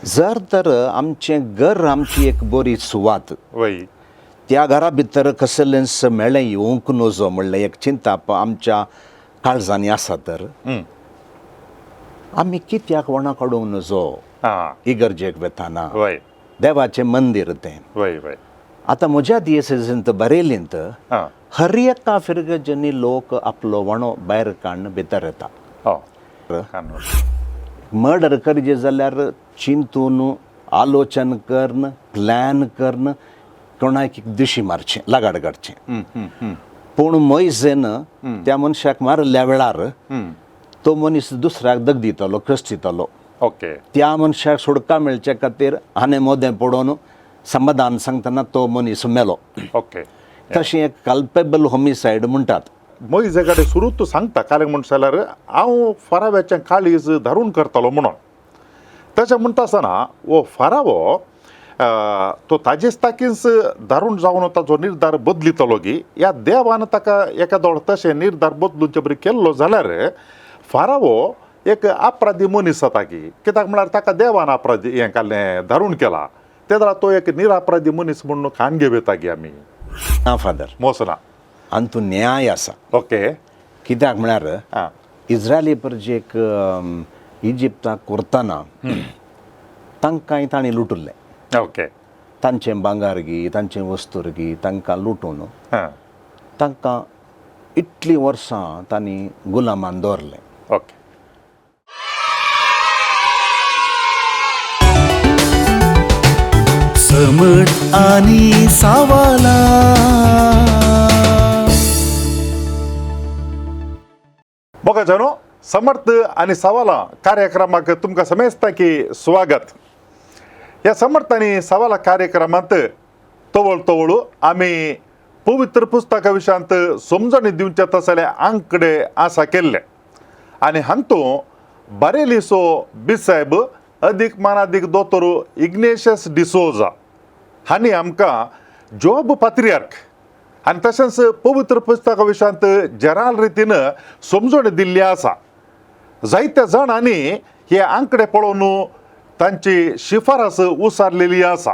जर तर आमचें घर आमची एक बरी सुवात, वय, त्या घरा भितर कसलेंच मेळें येवंक नजो म्हणलें एक चिंताप आमच्या काळजांनी आसा तर आमी कित्याक वणा काडूंक नजो इगर्जेक वेताना? वय, देवाचें मंदीर तें. वय वय. आतां म्हज्या दियसेजींत बरयलींत, हर एका फिरगर्जेंनी लोक आपलो वणो भायर काडून भितर येता. मर्डर करचे जाल्यार चिंतून, आलोचन करून, प्लॅन करून कोणाक दिशी मारचें, लगाड काडचें. पूण मोयजेन त्या मनशाक मारिल्ल्या वेळार तो मनीस दुसऱ्याक दग दितलो, कश्ट दितलो. त्या मनशाक सुटका मेळचे खातीर आनी मोदें पडोवन समाधान सांगतना तो मनीस मेलो. तशें एक कल्पेबल होमिसायड म्हणटात. मोयजे कडेन सुरू तूं सांगता कारण म्हण जाल्यार हांव फराव्याचें काळीज धरून करतलो म्हणून. तशें म्हणटा आसतना हो फरावो तो ताजेच ताकीच धारून जावन ताचो निर्धार बदलितलो गी ह्या देवान ताका एका दोळ तशें निर्धार बदलून बरी केल्लो जाल्यार फारावो एक अपराधी मनीस जाता की, कित्याक म्हळ्यार ताका देवान अपराधी हें काडलें, धारून केला, ते जाल्यार तो एक निरापराधी मनीस म्हणून खाण घेवं येता की आमी? ना फादर. मोसना. आनी तूं न्याय आसा. कित्याक म्हळ्यार इज्रायली प्रजेक इजिप्ताक करतना तांकांय तांणी लुटुल्लें. तांचें भांगार गी, तांचें वस्तूर गी, तांकां लुटून तांकां इतलीं वर्सां तांणी गुलामान दवरलें. समट आनी सावाला. मोगा जाणो, समर्थ आनी सवालां कार्यक्रमाक तुमकां समेस्ता की स्वागत. ह्या समर्थ आनी सवालां कार्यक्रमांत तवळ तवळ आमी पवित्र पुस्तका विशयांत समजणी दिवचे तसले आंकडे आसा केल्ले आनी हातूंत बारेलीचो बिसायब अदीक मानादीक दोतोर इग्नेशियस डिसोजा हांणी आमकां जॉब पात्रियार्क आनी तशेंच पवित्र पुस्तका विशयांत जराल रितीन समजणी दिल्ली आसा. जायत्या जाणांनी हे आंकडे पळोवन तांची शिफारस उसारलेली आसा.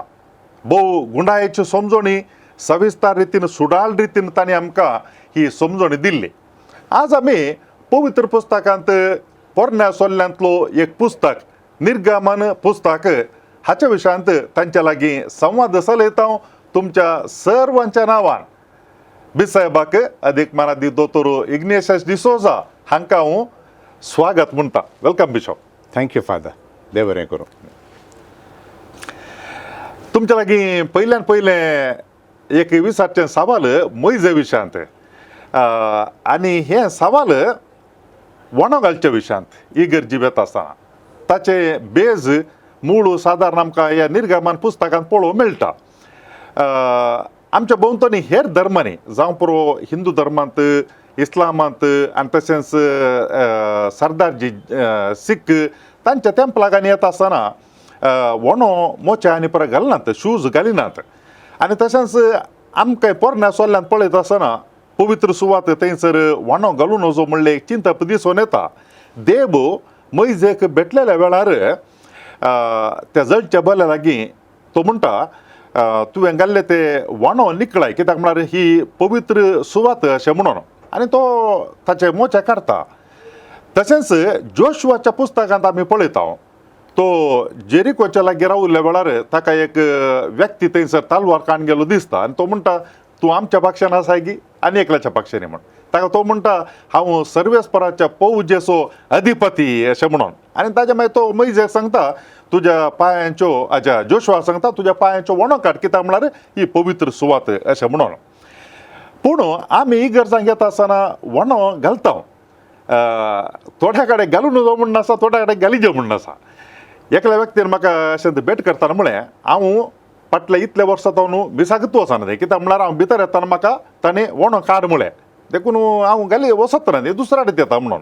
भोव गुंडायेची समजणी सविस्तर रितीन, सुडाळ रितीन तांणी आमकां ही समजणी दिल्ली. आज आमी पवित्र पुस्तकांत पोरण्या सोल्ल्यांतलो एक पुस्तक निर्गमन पुस्तक हाच्या विशयांत तांच्या लागीं संवाद चलयता. तुमच्या सर्वांच्या नांवान बिसायबाक अदीक मानादीक दोतोर इग्नेशियस डिसोजा हांकां हांव स्वागत म्हणटा. Welcome bishop. Thank you father, देव बरें करूं. तुमच्या लागीं पयल्यान पयलें एक विचारचें सवाल मोयजे विशयांत आनी हें सवाल वणो घालच्या विशयांत इगर्जी वेता आसतना ताचें बेज मूळ सादारण आमकां ह्या निर्गमन पुस्तकांत पळोवंक मेळटा. आमच्या भोंवतणी हेर धर्मांनी, जावं पुरो हिंदू धर्मांत, इस्लामांत आनी तशेंच सरदारजी सीख तांच्या तेंपलागांनी येता आसतना वणो मोचे आनी परत घालनात, शूज घालिनात. आनी तशेंच आमकां पोरण्या सोल्ल्यान पळयता आसतना पवित्र सुवात थंयसर वणो घालून वचो म्हणलें एक चिंतप दिसून येता. देव मैजेक भेटलेल्या वेळार त्या जळच्या बल्या लागीं तो म्हणटा, तुवें घाल्ले ते वणो निकळाय, कित्याक म्हळ्यार ही पवित्र सुवात अशें म्हणून, आनी तो ताचे मोचे काडटा. तशेंच जोशुआच्या पुस्तकांत आमी पळयता तो जेरिकोच्या लागीं राविल्ल्या वेळार ताका एक व्यक्ती थंयसर तालवार काडून गेलो दिसता आनी तो म्हणटा, तूं आमच्या पक्षान आसाय गी आनी एकल्याच्या पक्षांनी म्हण. ताका तो म्हणटा, हांव सर्वेस्पराच्या पौजेचो अधिपती अशें म्हणून. आनी ताच्या मागीर तो मैजेक सांगता, तुज्या पांयांच्यो, अच्छा जोशुआ सांगता, तुज्या पांयांच्यो वणो काड, कित्याक म्हळ्यार ही पवित्र सुवात अशें म्हणून. पूण आमी इगर्जांक येता आसतना वणो घालता, थोड्या कडेन घालून वचो म्हूण आसा, थोड्या कडेन घालिजे म्हूण आसा. एकल्या व्यक्तीन म्हाका अशें भेट करतना म्हळें, हांव फाटल्या इतल्या वर्सां न्हू मिसाकूच वचना तें, कित्याक म्हळ्यार हांव भितर येतना म्हाका ताणें वणो काड म्हळें, देखून हांव घाली वचत ना, दुसऱ्या कडेन येता म्हणून.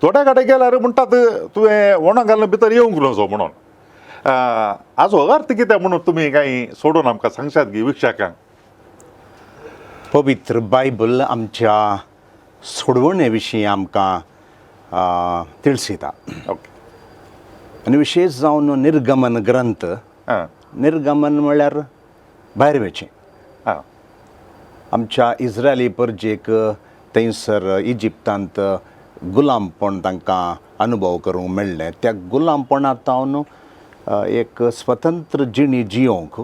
थोड्या कडेन गेल्यार म्हणटात, तुवें वणो घालून भितर येवंक नजो म्हणून. हाजो अर्थ कितें म्हणून तुमी कांय सोडून आमकां सांगशात गी विक्षाकांक? पवित्र बायबल आमच्या सोडवणे विशीं आमकां तिळसिता. आनी विशेश जावन निर्गमन ग्रंथ. निर्गमन म्हळ्यार भायर वचचें. आमच्या इस्रायली परजेक थंयसर इजिप्तांत गुलामपण तांकां अनुभव करूंक मेळ्ळें. त्या गुलामपणांत तावन एक स्वतंत्र जिणी जियोंक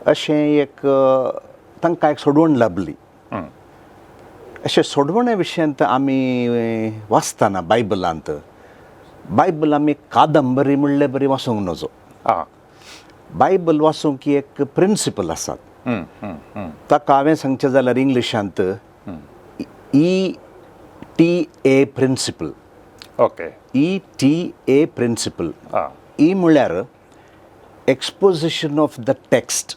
अशें एक तांकां एक सोडवण लाबली. अशें सोडवणे विशयांत आमी वाचतना बायबलांत, बायबल आमी कादंबरी म्हणले बरी वाचूंक नजो. बायबल वाचूंक एक प्रिंसिपल आसात. ताका हांवें सांगचें जाल्यार इंग्लिशांत ETA principle. ETA principle. E म्हळ्यार एक्सपोजिशन ऑफ the text.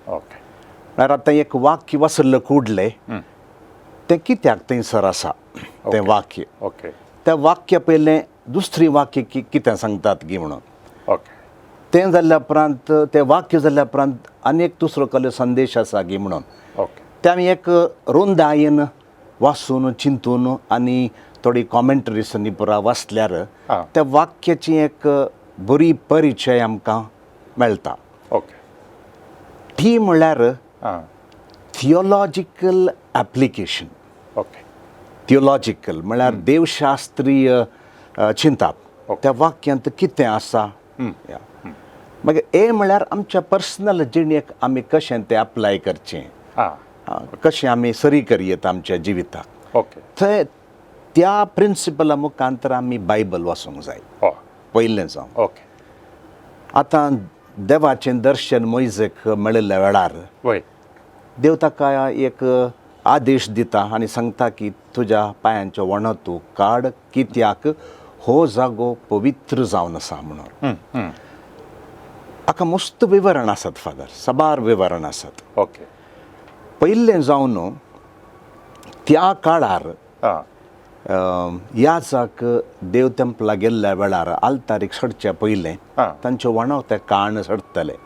म्हळ्यार आतां एक वाक्य वाचल्लें कुडलें, तें कित्याक थंयसर आसा तें वाक्य, त्या वाक्य पयलें दुसरी वाक्य कितें सांगतात गी म्हणून. तें जाल्ल्या उपरांत, तें वाक्य जाल्ल्या उपरांत आनी एक दुसरो कसलो संदेश आसा गी म्हणून. तें आमी एक रुंदायेन वाचून चिंतून आनी थोडी कॉमेंट्रीस आनी पुरा वाचल्यार त्या वाक्याची एक बरी परिचय आमकां मेळटा. ती म्हळ्यार थियोलॉजिकल एप्लिकेशन. थियोलॉजिकल म्हळ्यार देवशास्त्रीय चिंताप, त्या वाक्यांत कितें आसा. या. मागीर ए म्हळ्यार आमच्या पर्सनल जिणेक आमी कशें तें अप्लाय करचें, कशें आमी सरी करयेत आमच्या जिविताक. थंय त्या प्रिंसिपला मुखांतर आमी बायबल वाचूंक जाय पयलें जावन. आतां देवाचें दर्शन मोयजेक मेळिल्ल्या वेळार देव ताका एक आदेश दिता आनी सांगता की तुज्या पांयांच्यो वणत तूं काड, कित्याक हो जागो पवित्र जावन आसा म्हणून. हाका मस्त विवरण आसात फादर, साबार विवरण आसात. पयलें जावन त्या काळार याजाक देव तेंपला गेल्ल्या वेळार आल्तारीक सडच्या पयलें तांच्यो वणव ते काण सडटले.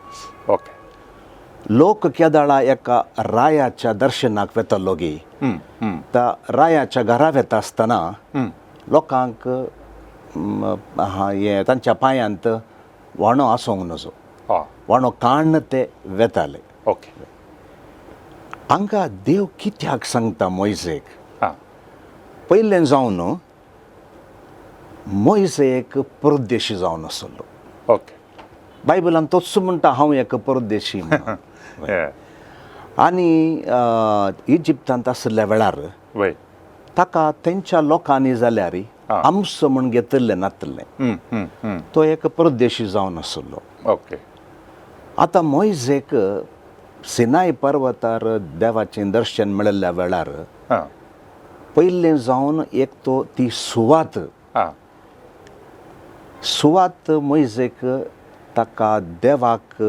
लोक केदाळा एका रायाच्या दर्शनाक वेतलो गी, त्या रायाच्या घरा वेता आसतना लोकांक हें तांच्या पांयांत व्हाणो आसूंक नजो, व्हाणो काण्ण ते वेताले. हांगा देव कित्याक सांगता मोयजेक? पयलें जावन मोयजे एक परदेशी जावन आसलो. बायबलान तोच म्हणटा, हांव एक परदेशी म्हणून. आनी इजिप्तांत आशिल्ल्या वेळार ताका तेंच्या लोकांनी जाल्यार आमचो म्हण घेतिल्लें नातिल्लें. तो एक परदेशी जावन आसलो. आतां मोयजेक सिनाय पर्वतार देवाचें दर्शन मेळिल्ल्या वेळार पयलें जावन एक तो ती सुवात, सुवात मोयजेक ताका देवाक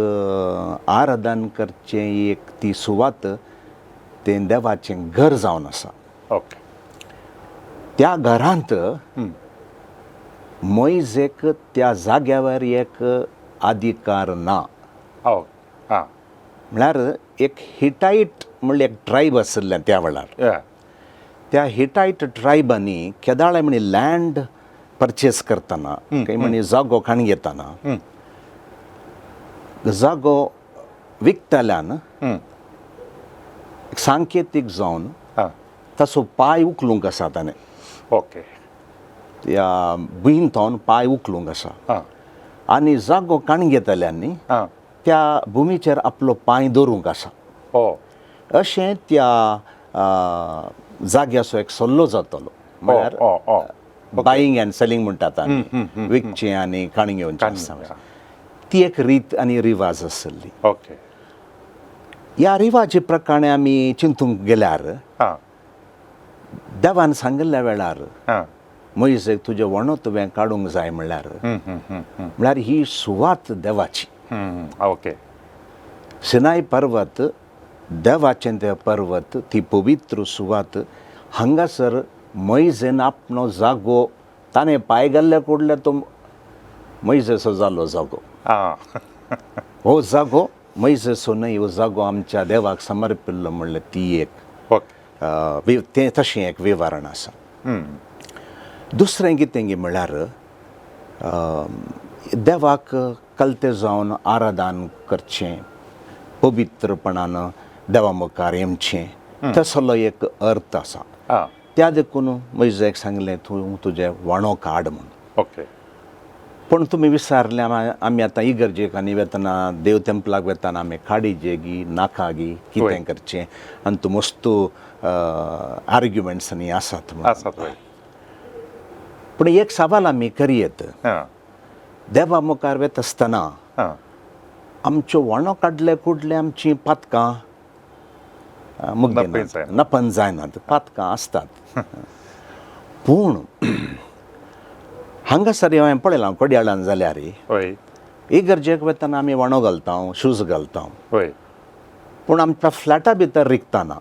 आराधन करचें एक ती सुवात, तें देवाचें घर जावन आसा. त्या घरांत मोयजेक त्या जाग्यावर एक अधिकार ना. म्हळ्यार एक हिटायट म्हणल्यार एक ट्रायब आशिल्लें त्या वेळार. त्या हिटायट ट्रायबांनी केदाळे म्हणी लँड परचेस करतना, काही म्हणी जागो खाण घेतना, जागो विकतल्यान सांकेतीक जावन ताचो पांय उखलूंक आसा ताणें. त्या भुंयन थावन पांय उखलूंक आसा आनी जागो काण घेतल्यांनी त्या भुमीचेर आपलो पांय दवरूंक आसा. अशें त्या जाग्याचो एक सल्लो जातलो, म्हळ्यार बायींग अँड सेलिंग म्हणटात आमी, विकचें आनी काणी घेवचें आसता, ती एक रीत आनी रिवाज आसली. ह्या रिवाजी प्रकाणे आमी चिंतूंक गेल्यार देवान सांगिल्ल्या वेळार मोयजेक तुजें वणो तुवें काडूंक जाय म्हणल्यार, म्हळ्यार ही सुवात देवाची. सिनाय पर्वत देवाचें तें पर्वत, ती पवित्र सुवात. हांगासर मोयजेन आपलो जागो ताणें पांय घाल्ले कुडले, तो मोयजेचो जालो जागो. हो जागो मोयजेचो न्हय, हो जागो आमच्या देवाक समर्पिल्लो म्हणल्यार ती एक तें तशें एक विवरण आसा. दुसरें कितें गी म्हणल्यार देवाक कलते जावन आराधन करचें, पवित्रपणान देवा मुखार येवचें, तसलो एक अर्थ आसा. त्या देखून मोयजेक सांगलें तूं तुजें व्हाणो काड म्हूण. पूण तुमी विचारलें, आमी आतां इगर्जेक आनी वेतना, देव तेंपलाक वेतना आमी काडीजेगी नाकागी कितें करचें आनी तूं मस्तू आर्ग्युमेंट्स आनी आसात म्हणून. आसात, वय. पूण एक सवाल आमी करयेत, देवा मुखार वेता आसतना आमच्यो व्हाणो काडले कुडले आमचीं पातकां नपन जायनात. नपन जायनात, पातकां आसतात. पूण हांगासर हांवें पळयलां कोडयाळान जाल्यार इगर्जेक वेतना आमी व्हाणो घालता, शूज घालता, पूण आमच्या फ्लॅटा भितर रिगतना,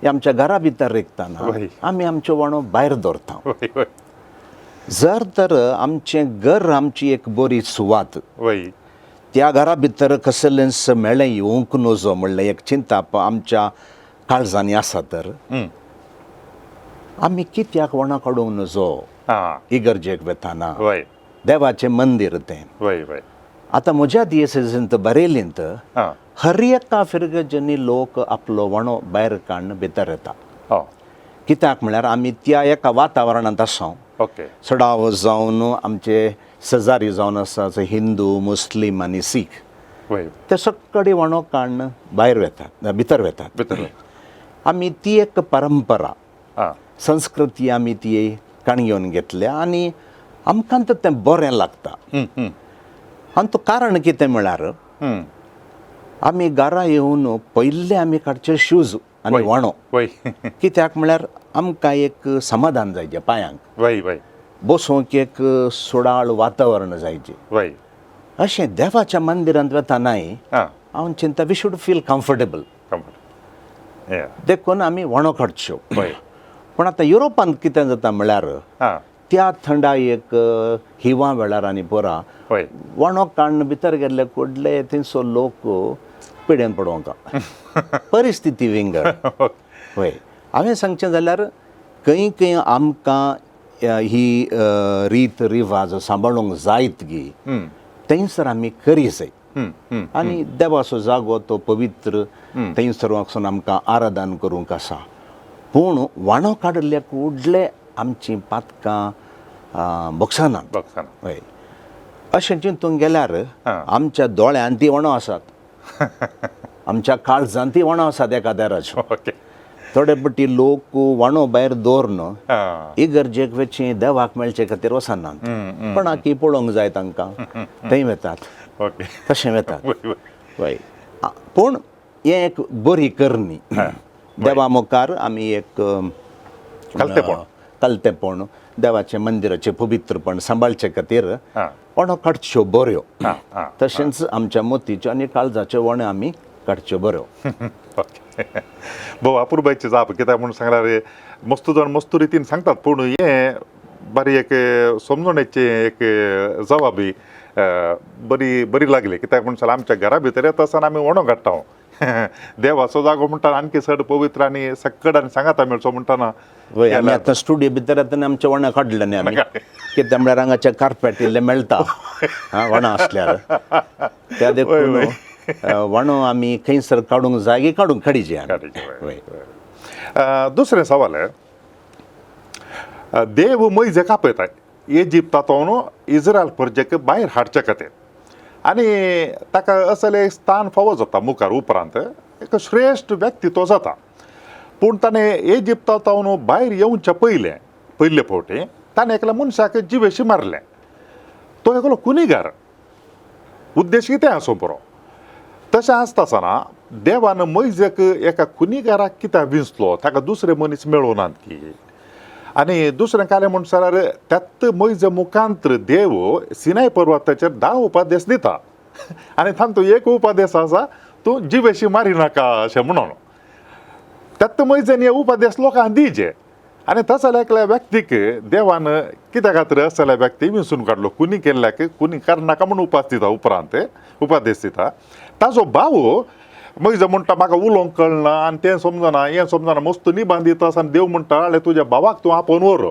आमच्या घरा भितर रिगतना आमी आमच्यो व्हाणो भायर दवरता. वय वय जर तर आमचें घर आमची एक बरी सुवात, त्या घरा भितर कसलेंच मेळें येवंक नजो म्हणलें एक चिंताप आमच्या काळजांनी आसा तर आमी कित्याक व्हाणो काडूंक नजो इगर्जेक वेतना? देवाचें मंदीर तें. वय वय आतां म्हज्या दियसेजींत बरयलींत, हर एका फिरगर्जेंनी लोक आपलो व्हाणो भायर काडून भितर येता. कित्याक म्हळ्यार आमी त्या एका वातावरणांत आसा. चडाव जावन आमचे शेजारी जावन आसा हिंदू, मुस्लीम आनी सीख, ते सगळे व्हाणो काडून भायर वेतात, भितर वेतात. भितर. आमी ती एक परंपरा, संस्कृती आमी ती काणयेवन घेतल्या आनी आमकां तर तें बरें लागता. आनी तो कारण कितें म्हळ्यार आमी घरा येवन पयले आमी काडचे शूज आनी व्हाणो, कित्याक म्हळ्यार आमकां एक समाधान जायचें, पांयांक वय वय बसूंक एक सुडाळ वातावरण जायचें. अशें देवाच्या मंदिरांत वेतनाय हांव चिंता, we should feel comfortable. Comfort. देखून आमी व्हाणो काडच्यो. पूण आतां युरोपांत कितें जाता म्हळ्यार त्या थंडायेक हिवा वेळार आनी पुरा व्हाणो काडून भितर गेल्ले कुडले थंयसर लोक पिड्यान पडोवंक, परिस्थिती विंगड. वय, हांवें सांगचें जाल्यार खंय खंय आमकां ही रीत रिवाज सांबाळूंक जायत गी थंयसर आमी करी जाय. आनी देवाचो जागो तो पवित्र, थंयसर वचून आमकां आराधन करूंक आसा. पूण व्हाणो काडिल्ले कुडले आमचीं पातकां भोगसनात. बघताना. हय, अशें चिंतूंक गेल्यार आमच्या दोळ्यांत ती व्हाणो आसात, आमच्या काळजांत ती व्हाणो आसात एखाद्याराच्यो. थोडे पटी लोक व्हाणो भायर दवरन इगर्जेक वचचे, देवाक मेळचे खातीर वचनात, कोणाकी पळोवंक जाय तांकां, थंय वेतात, तशें वेतात. वय वय वय, पूण हें एक बरी करणी, देवा मुखार आमी एक कलतेपण. कलतेपण, देवाचें मंदिराचें पवित्रपण सांबाळचे खातीर व्हाणो काडच्यो बऱ्यो. हा, हा, तशेंच आमच्या मतीच्यो आनी काळजाच्यो व्हाणो आमी काडच्यो बऱ्यो. ओके, भोव अपुरबायची जाप. कित्याक म्हणून सांगल्यार मस्तू जाण मस्तू रितीन सांगतात, पूण हें बरी एक समजणेची एक जबाबी बरी बरी लागली. कित्याक म्हणून सांगल्यार आमच्या घरा भितर येता आसतना आमी व्हाणो काडटा, देवाचो जागो म्हणटा आणखी चड पवित्र आनी सक्कड आनी सांगाता मेळचो म्हणटाना. वय, आमी आतां स्टुडियो भितर येतना आमचे व्हाणो काडले न्ही आमी, कित्याक म्हळ्यार हांगाचे कार्पेट इल्लें मेळटा व्हाणो आसल्यार. त्या देखून व्हाणो आमी खंयसर काडूंक जाय काडूंक काडीचे आमी. काडीचे, वय. दुसरें सवाल, देव मोयजेक आपयताय इजिप्तांतून इस्रायल प्रजेक भायर हाडचे खातीर आनी ताका असलें एक स्थान फावो जाता मुखार उपरांत एक श्रेश्ठ व्यक्ती तो जाता. पूण ताणें इजिप्तांतून भायर येवच्या पयलें पयले फावटी ताणें एकल्या मनशाक जिवेशी मारलें. तो एकलो कुनिगार, उद्देश कितें आसूं पुरो. तशें आसता आसतना देवान मोयजेक एका कुनिगाराक कित्याक विंचलो, ताका दुसरे मनीस मेळूनात की? आनी दुसरें कालें म्हण जाल्यार त्यात मोयजे मुखांत्र देव सिनाय पर्वताचेर 10 उपादेश दिता आनी तातूंत एक उपादेश आसा तूं जिवेशी मारी नाका अशें म्हणून. त्यात मोयजेन हे उपादेश लोकांक दिजे आनी तसल्या एकल्या व्यक्तीक देवान कित्या खातीर असल्या व्यक्ती विंचून काडलो? कुनी केल्ल्याक कुनी करनाका म्हूण उपास दिता, उपरांत उपादेश दिता. ताजो भाव मोयजो म्हणटा म्हाका उलोवंक कळना आनी तें समजना हें समजना, मस्त निबांद दिता आनी देव म्हणटा आळे तुज्या भावाक तूं आपोवन व्हर.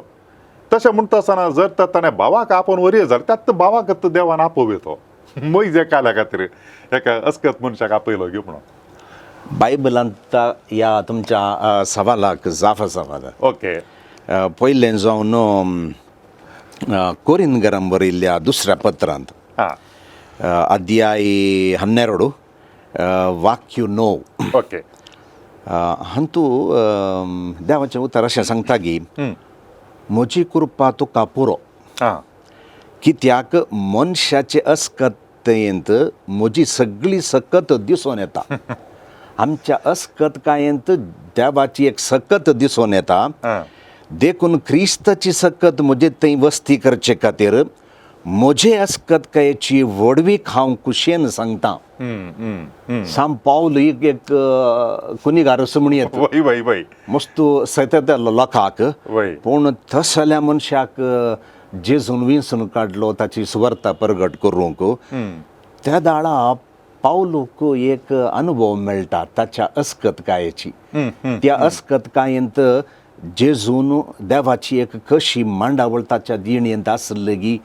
तशें म्हणटा आसतना जर तर ताणें भावाक आपोवन वरी जाल्यार त्याच भावाक देवान आपोवं येतो मोयजे काल्या खातीर एका अस्कत मनशाक आपयलो गी म्हणून. बायबलांत ह्या तुमच्या सवालाक जाप आसा फादर. पयलें जावन कोरिनगरान बरयल्ल्या दुसऱ्या पत्रांत अध्याय 12, वाक्य 9, हांतू देवाचें उतर अशें सांगता की म्हजी कृपा तुका पुरो, कित्याक मनशाचे अस्कतयेंत म्हजी सगळी सकत दिसून येता. आमच्या अस्कतकायेंत देवाची एक सकत दिसून येता. देखून क्रिस्ताची सकत म्हजे थंय वस्ती करचे खातीर म्हजे अस्कतकायेची व्हडवीक हांव खुशयेन सांगता. साम पावल एक एक कुनिगार असो म्हण येता, वय वय वय मस्त सैतलो लोकांक. पूण तसल्या मनशाक जेजून विंचून काडलो ताची सुवार्ता परगट करूंक. त्या दाळा पावलूक एक अनुभव मेळटा ताच्या अस्कतकायेची. त्या अस्कतकायेंत जेजून देवाची एक कशी मांडावळ ताच्या दिणयेंत आसली की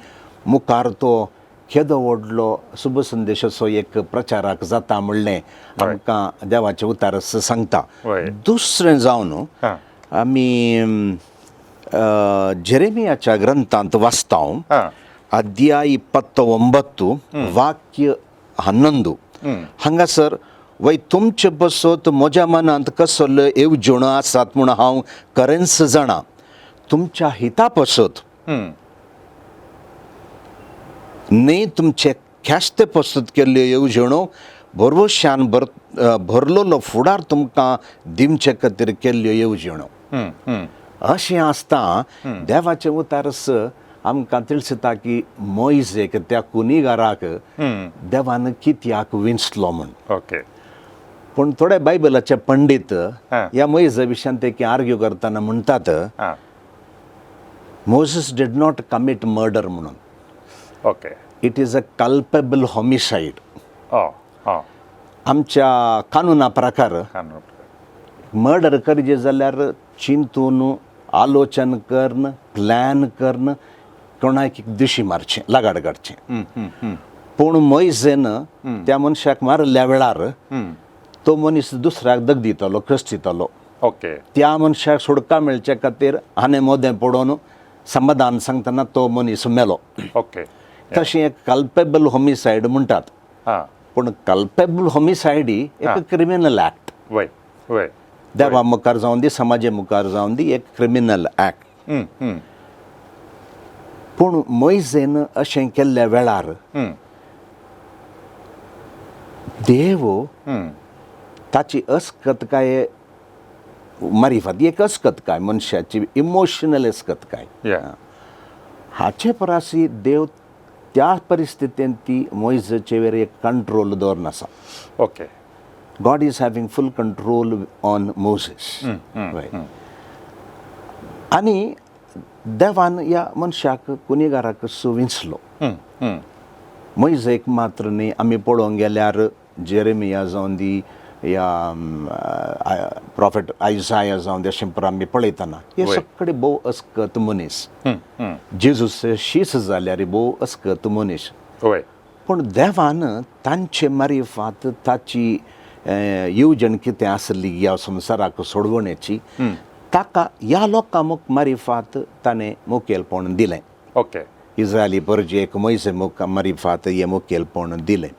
मुखार तो केदो व्हडलो शुभ संदेशाचो एक प्रचाराक जाता म्हणलें आमकां देवाचें उतार सांगता. दुसरें जावन आमी जेरेमियाच्या ग्रंथांत वाचता, अध्याय 29, वाक्य 11. हांगासर वय तुमचे बसत म्हज्या मनांत कसलो येवजणो आसात म्हूण हांव खरेंच जाणा, तुमच्या हिता पसत न्ही तुमचे ख्यास्ते पसत केल्ल्यो येवजणो, भरवशान भरलेलो फुडार तुमकां दिवचे खातीर केल्ल्यो येवजणो. अशें आसता देवाचें उतारस आमकां तिळसता की मोयजेक त्या कुनिगाराक देवान कित्याक विंचलो म्हूण. पूण थोडे बायबलाचे पंडीत ह्या मोयजा विशयान ते आर्ग्यू करतना म्हणटात, Moses did not commit murder म्हणून. It is a culpable homicide. आमच्या कानुना प्रकार मर्डर करचे जाल्यार चिंतून, आलोचन करून, प्लॅन करून कोणाक दिशी मारचें, लगाड काडचें. पूण मोयजेन त्या मनशाक मारिल्ल्या वेळार तो मनीस दुसऱ्याक दग दितालो, कश्ट दितालो. त्या मनशाक सुटका मेळचे खातीर आनी मोदें पडोवन समाधान सांगतना तो मनीस मेलो. तशें एक कल्पेबल होमिसायड म्हणटात. पूण कल्पेबल होमिसायड ही एक क्रिमिनल ॲक्ट. वय वय देवा मुखार जावन दी, समाजे मुखार जावन दी, एक क्रिमिनल ॲक्ट. पूण मोयजेन अशें केल्ल्या वेळार देव ताची अस्कतकाय मारिफात, एक अस्कतकाय मनशाची इमोशनल अस्कतकाय, हाचे परसी देव त्या परिस्थितींत ती मोयजेचेर एक कंट्रोल दवरन आसा. God is having full control on Moses. आनी देवान ह्या मनशाक कुनेगाराक विंचलो, मोयजेक मात्र न्ही. आमी पळोवंक गेल्यार जेरेमिया जावन दी या प्रॉफेट आयजाया जावन दी, अशें आमी पळयतना हे सगळे भोव अस्कत मनीस. जेजूस शीस जाल्यार भोव अस्कत मनीस. पूण देवान तांचे मारिफात ताची येवजण कितें आसली ह्या संवसाराक सोडवण्याची, ताका ह्या लोकां मारिफात ताणें मुखेलपण दिलें. इस्रायली परजेक मोयजे मारिफात हें मुखेलपण दिलें.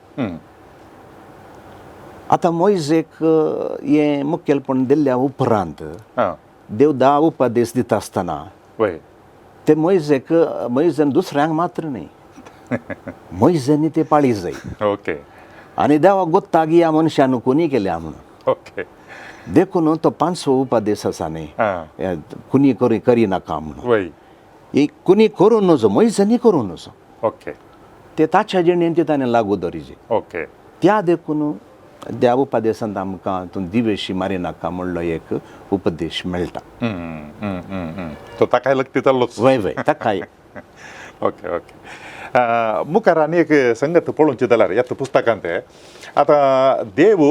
आतां मोयजेक हें मुखेलपण दिल्ल्या उपरांत देव 10 उपदेश दिता आसतना ते मोयजेक, मोयजेन दुसऱ्यांक मात्र न्ही, मोयजेनी ते पाळी जाय. आनी देवाक गोत्ता की ह्या मनशान कोणी केल्या म्हणून. देखून तो 5वो उपदेश आसा न्ही, कुनी करिनाका म्हणून. ही कुनी करूं नजो, मोयजेनी करूं नजो. ते ताच्या जिणेन ते ताणें लागू दवरिजे. त्या देखून त्या उपदेशांत आमकां तूं दिवेशी मारिनाका म्हणलो एक उपदेश मेळटा. तो ताकाय लग्ती जाल्लोच. वय वय, ताकाय. ओके ओके मुखार आनी एक संगत पळोवची जाल्यार ह्या पुस्तकांत आतां देव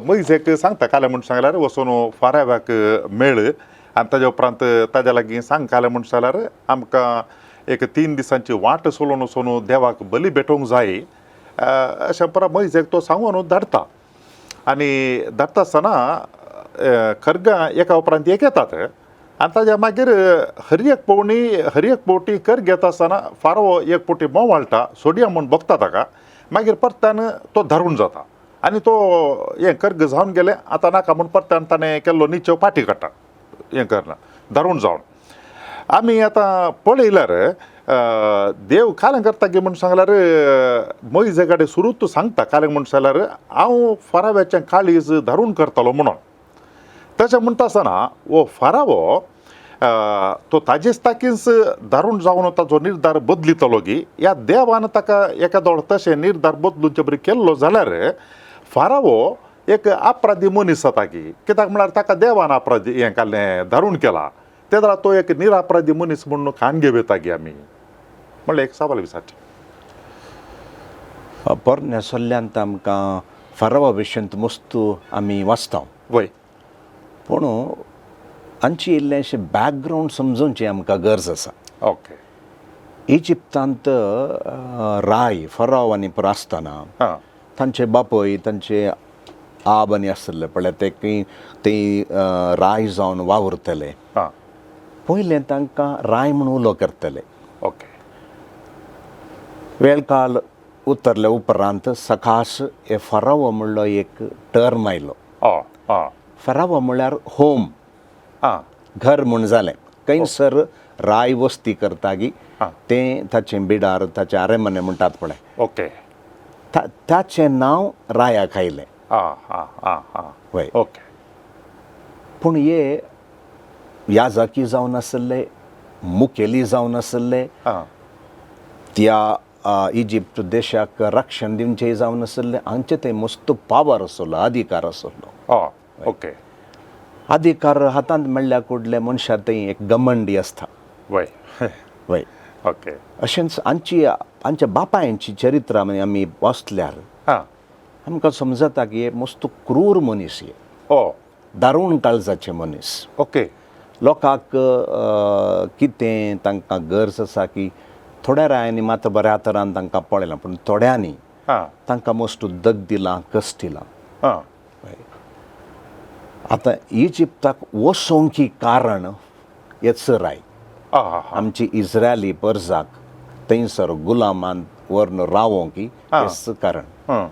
मोयजेक सांगता, काल्या म्हूण सांगल्यार वचून फाराव्याक मेळ आनी ताज्या उपरांत ताज्या लागीं सांगकालें म्हूण जाल्यार आमकां एक 3 दिसांची वाट चलोवन वचून देवाक बली भेटोवंक जाय अशें परत मोयजेक तो सांगून धाडटा. आनी धाडटा आसतना खरगां एका उपरांत एक येतात आनी ताज्या मागीर हर एक पवणी हर एक फावटी कर घेता आसतना फारो एक फावटी मोवाळटा सोडया म्हूण बगता ताका, मागीर परत्यान तो धरून जाता आनी तो हें कर्ग जावन गेलें आतां नाका म्हूण परत्यान ताणें केल्लो निचेव फाटी काडटा हें करना धरून जावन. आमी आतां पळयल्यार देव कालें करता की म्हूण सांगल्यार मोयजे कडेन सुरूत सांगता कालें म्हूण सांगल्यार हांव फाराव्याचें काळीज धरून करतलो म्हणून. तशें म्हणटा आसतना हो फारावो तो ताजेच ताकीच धारून जावन ताजो निर्धार बदलितलो की ह्या देवान ताका एका दोळ तशें निर्धार बदलूचे बरी केल्लो जाल्यार फारावो एक अपराधी मनीस जाता की कित्याक म्हळ्यार ताका देवान अपराधी हें काडलें धारून केला ते जाल्यार तो एक निरापराधी मनीस म्हणून खाण घेवं येता की आमी म्हणल्यार एक सवाल विचारचें. पोरण्या सल्ल्यांत आमकां फारावा विशयंत मस्तू आमी वाचता. वय. पूण हांची इल्लेंशें बॅकग्रावंड समजूनची आमकां गरज आसा. ओके. इजिप्तांत राय फराव आनी पुरो आसतना तांचे बापूय तांचे आब आनी आसले पळय ते खंय ते राय जावन वावुरतले. पयलें तांकां राय म्हूण उलो करतले. ओके. वेळ काल उतरले उपरांत सकास हे फरावो म्हणलो एक टर्म आयलो. फरावो म्हळ्यार होम, घर म्हूण जालें. खंयसर राय वस्ती करता की तें ताचें बिडार ताचें आरेमने म्हणटात पळय. ओके. ताचें नांव रायाक आयलें. वय. ओके. पूण हे याजाकी जावन आसले, मुखेली जावन आसले, त्या इजिप्त देशाक रक्षण दिवचें जावन आसले, हांचे थंय मस्त पावर आसलो, अधिकार आसलो. ओके. अधिकार हातांत मेळ्ळ्या कुडले मनशा थंय एक गमंडी आसता. वय. वय. ओके. अशेंच आमची आमच्या बापायांची चरित्रां आमी वाचल्यार आमकां समजता की हे मस्त क्रूर मनीस, हे दारूण काळजाचे मनीस. ओके. लोकांक कितें तांकां गरज आसा की थोड्या रायांनी मात बऱ्या तरान तांकां पळयलां, पूण थोड्यांनी तांकां मस्त दग दिलां, कश्ट दिलां. आतां इजिप्ताक वसोंकी कारण हेच राय आमची इस्रायली परजाक थंयसर गुलामान व्हरून रावोंक हेच कारण.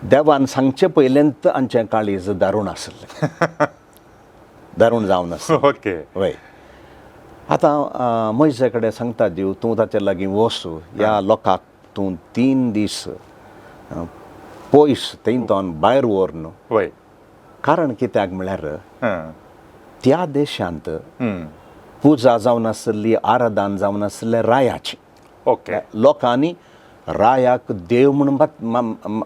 देवान सांगचे पयलेंत आमचें काळीज दारूण आसलें, दारूण जावन आसलें. ओके. वय. आतां मोयजे कडेन सांगता देव, तूं ताचे लागीं वच, ह्या लोकांक तूं 3 दीस पयस थंय भायर व्हर न्हू. वय. कारण कित्याक म्हळ्यार त्या देशांत पुजा जावन आसली, आराधन जावन आसलें रायाची. ओके. लोकांनी रायाक देव म्हूण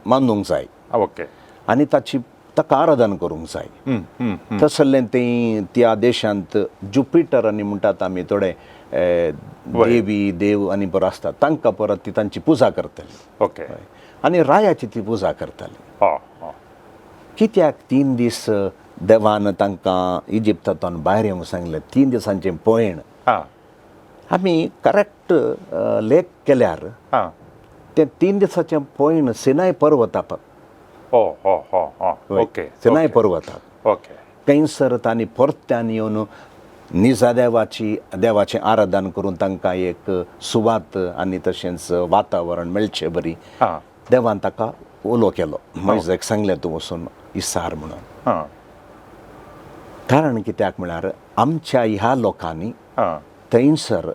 मानूंक जाय. ओके. आनी ताची ताका आराधन करूंक जाय. तसलें तें त्या देशांत जुपिटर आनी म्हणटात आमी थोडे देवी देव आनी बरो आसतात, तांकां परत ती तांची पुजा करतली. ओके. आनी रायाची ती पुजा करताली. कित्याक 3 दीस देवान तांकां इजिप्तांतल्यान भायर येवंक सांगलें, 3 दिसांचें पयण. आमी करेक्ट लेख केल्यार तें 3 दिसाचें पयण सिनाय पर्वता. ओके. सिनाय पर्वताक. ओके. थंयसर तांणी परत्यान येवन निजा देवाची देवाचें आराधन करून तांकां एक सुवात आनी तशेंच वातावरण मेळचें बरी देवान ताका उलो केलो, मोयजेक सांगलें तूं वचून इसार म्हणून. कारण कित्याक म्हळ्यार आमच्या ह्या लोकांनी थंयसर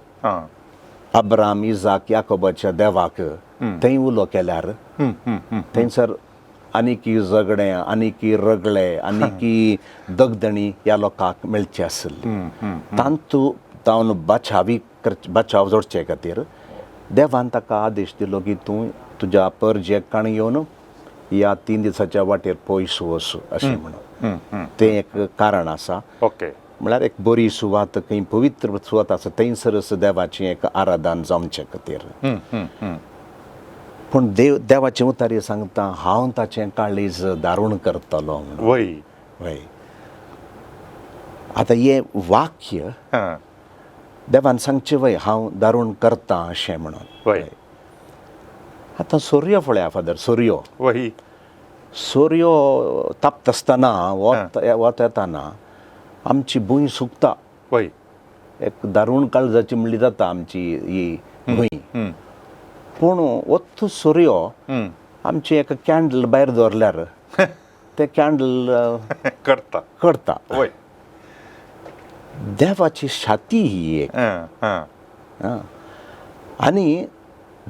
अब्राम इजाक याकोबाच्या देवाक थंय उलो केल्यार थंयसर आनीकी झगडें, आनीकी रगळे, आनीकी दगदणी ह्या लोकांक मेळची आसली. तांतू तावन बचावी बचाव जोडचे खातीर देवान ताका आदेश दिलो की तूं तुज्या परजेक काण घेवन ह्या 3 दिसाच्या वाटेर पयस वच अशें म्हणून. तें एक कारण आसा. ओके. म्हळ्यार एक बरी सुवात, खंय पवित्र सुवात आसा थंयसरच देवाचें एक आराधन जावचे खातीर. पूण देव देवाचें उतारी सांगता हांव ताचें काळीज दारूण करतलो म्हणून. वय. वय. आतां हें वाक्य हां देवान सांगचें वय हांव दारूण करतां अशें म्हणून. वय. आतां सोरयो पळया फादर, सोरयो वही. सोरयो तापता आसतना, वत वत येताना आमची भूंय सुकता. वय. एक दारूण काळजाची म्हणली जाता आमची ही भूंय. पूण वत्त सोरयो आमची एक कॅन्डल भायर दवरल्यार तें कॅन्डल करता. करता. वय. देवाची छाती ही एक. हां हां. आनी